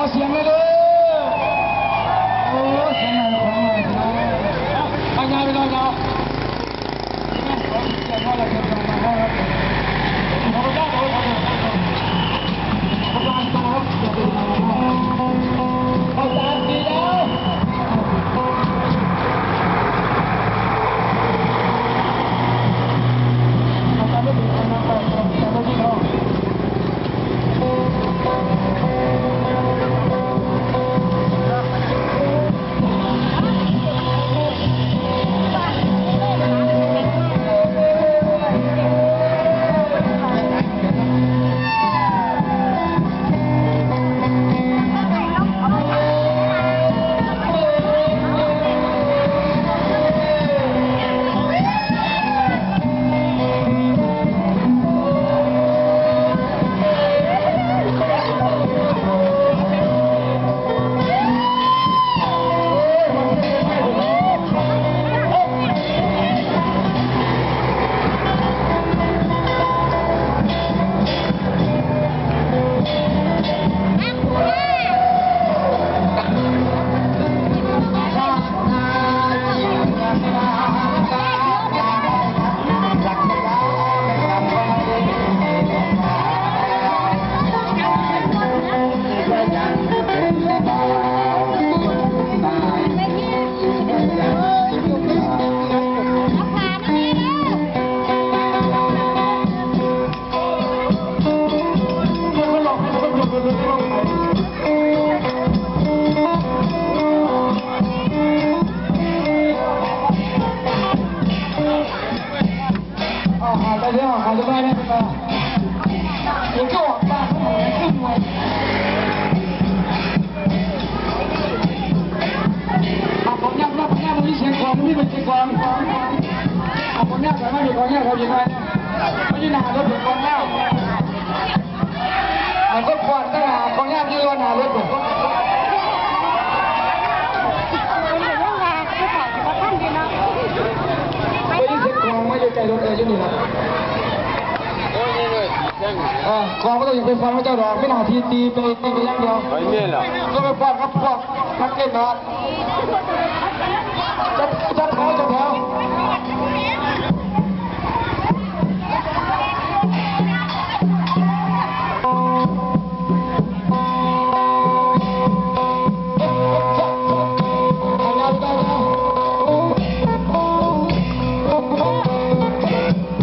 ຂໍສຽງເລີຍເດີ. ໂອ້ ສຽງໃນຂອງເຮົາພີ່ນ້ອງ ເອົາ ເອົາ ເອົາ ເອົາ ເອົາ ເອົາ ເອົາ ເອົາ ອາ ຫາຍໄປແລ້ວ ຫາຍໄປແລ້ວ ເຫັນກໍອອກປາກ ອາ ຂອງຍາກ ຂອງຍາກ ບໍ່ມີສຽງກອງ ບໍ່ມີສຽງກອງ ອາ ຂອງຍາກ ຂອງຍາກ ຂອງຍາກ ຂອງຍາກ ມາຢູ່ໜ້າລົດ ຂອງຍາກ. ອັນຄົນກວາດຕະຫຼາດເຂົາຍາມຢູ່ໜ້າລົດ ໄປຍິນສຽງກອງມາຢູ່ໃກ້ລົດ ເອີ ຢູ່ນີ້ລະ ເອີ ກອງບໍ່ຕ້ອງໄປຟັງເຂົາເຈົ້າດອກ ມີໜ້າທີ່ຕີໄປ ຕີໄປຢ່າງດຽວ ໄປແມ່ນລະ ຕ້ອງໄປຟ້ອນກັບພວກນັກເຕັ້ນເນາະ ຈັດ ຈັດແຖວ ຈັດແຖວ.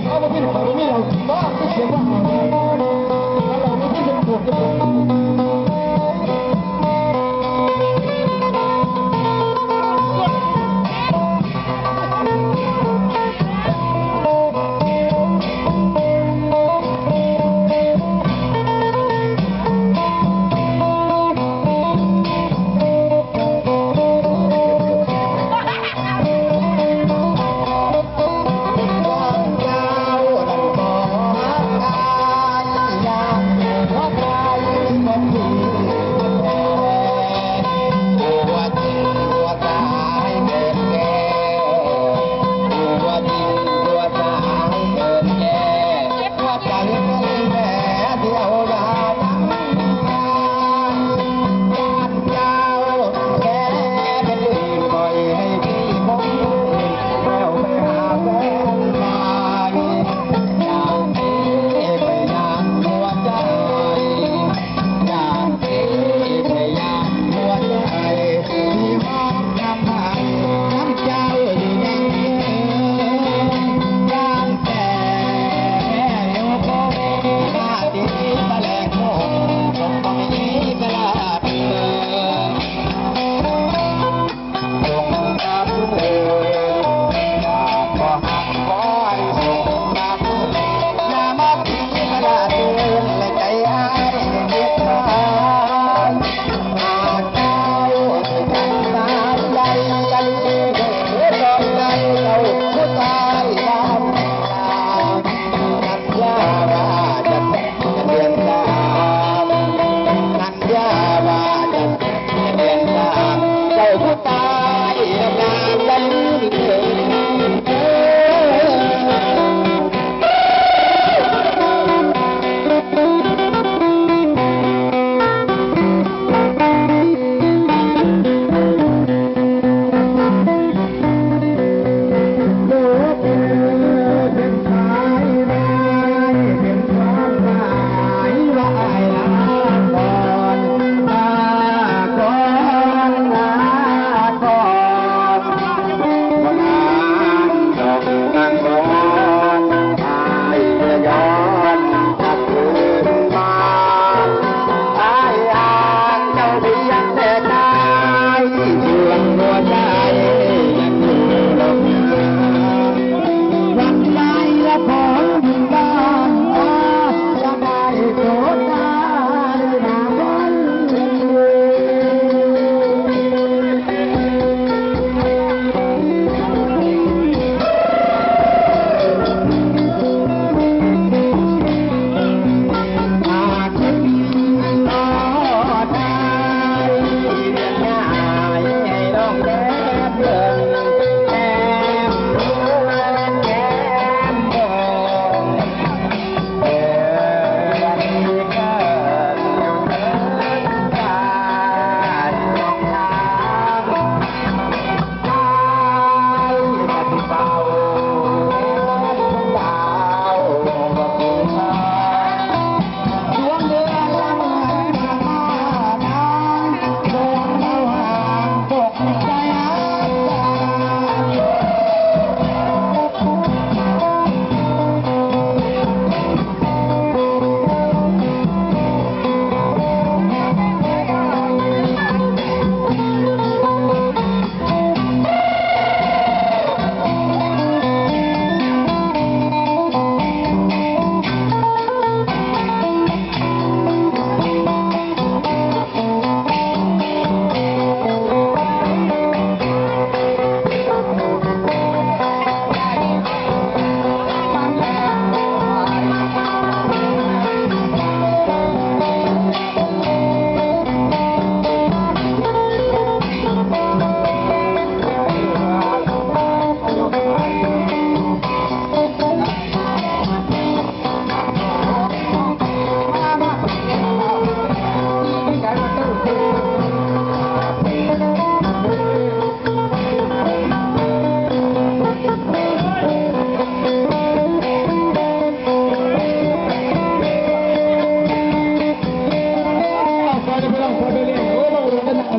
ເອົາບໍ່ເປັນ ເອົາບໍ່ມີ ເອົາບໍ່ມີ ເອົາບໍ່ເປັນ ເອົາບໍ່ເປັນ.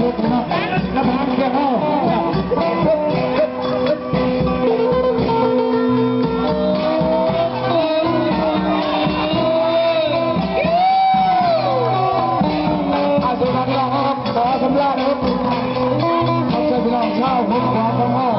ລັດຖະບານຂອງເຮົາ ອາ ສະບາຍດີເນາະ ຂໍສຳລາເນາະ ຂອບໃຈພີ່ນ້ອງຊາວຫົວຂວາງຂອງເຮົາ.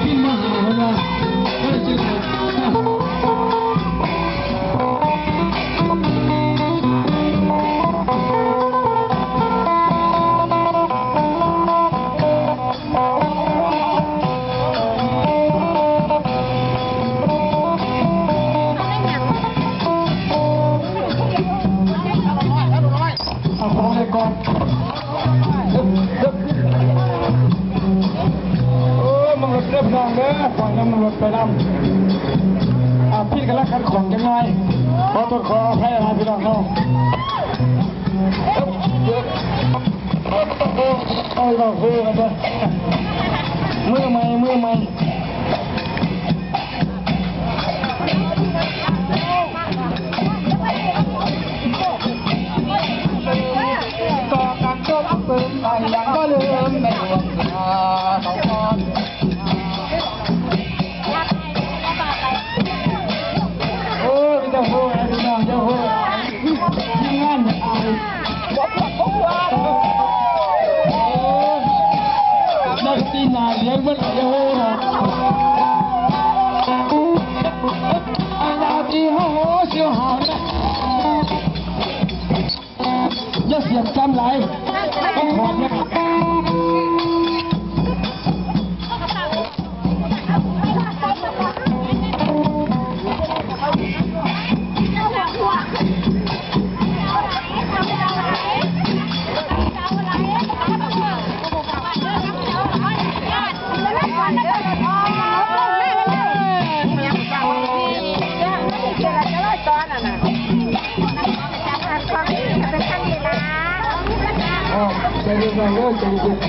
ບິນມາຫາເພິ່ນວ່າ ເອີ ເຈີກັນ. ເອົາຂອງໃຫ້ກ່ອນ. ໂອ້ ມັນລົດເດີພີ່ນ້ອງເດີ ຂອງນຳມັນລົດໄປນຳ. ອ່າ ຜິດກັນລະຂັດຂອງຈັກໜ່ອຍ ຂໍໂທດຂໍອະໄພຫຼາຍພີ່ນ້ອງເຮົາ. ໂອ້ຍ ເວົ້າໂຫກັນເດີ ມືໃໝ່ ມືໃໝ່. ໂອ້ຍ ເຈົ້າໂຫ ພີ່ນ້ອງ ເຈົ້າໂຫ ທີມງານຢາກອາຍ. ນັກດນຕຣີໜ້າຫຼຽງເບິດ ຢ່າໂຫດອກ. ອັນລາວທີ່ເຮົາໂຫສຽວຫາວນະ ຢ່າສຽງຈຳຫຼາຍ ຕ້ອງຂອບນະ. ໃຈເຢັນໆ ເດີ ໃຈເຢັນໆ.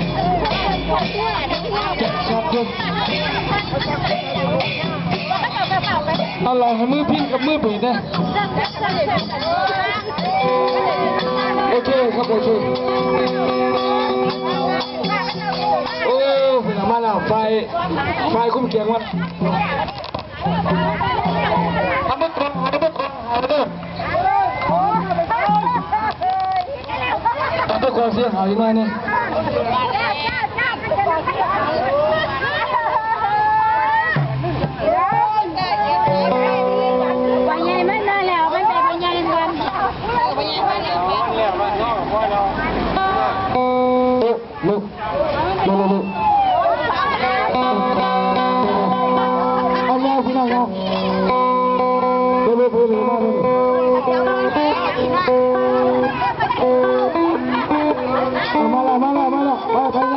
ເອົາລອງໃຫ້ມືພິນກັບມືເບດເດີ. ໂອເຄຄັບ ໂອເຄ. ໂອ້ ມາແລ້ວ ຝ່າຍ ຝ່າຍຄຸມກຽງວັດ. ເອົາມາກ່ອນ ເອົາມາກ່ອນ ເອົາມາ. ເອົາໄປຂອງເສຍຫາຍອີກໜ້ອຍໜຶ່ງ. ພໍ່ໃຫຍ່ມັນມາແລ້ວ ມັນໄປພໍ່ໃຫຍ່ກ່ອນ. ເອີ ລູກ ເອີ ລູກ ເອົາແລ້ວພີ່ນ້ອງເນາະ. ເອີ ລູກ ເອີ ມາເລີຍ ມາເລີຍ ມາເລີຍ ເອົາ ມາແລ້ວ ມາແລ້ວ ມາແລ້ວ ໄປ ໄປ.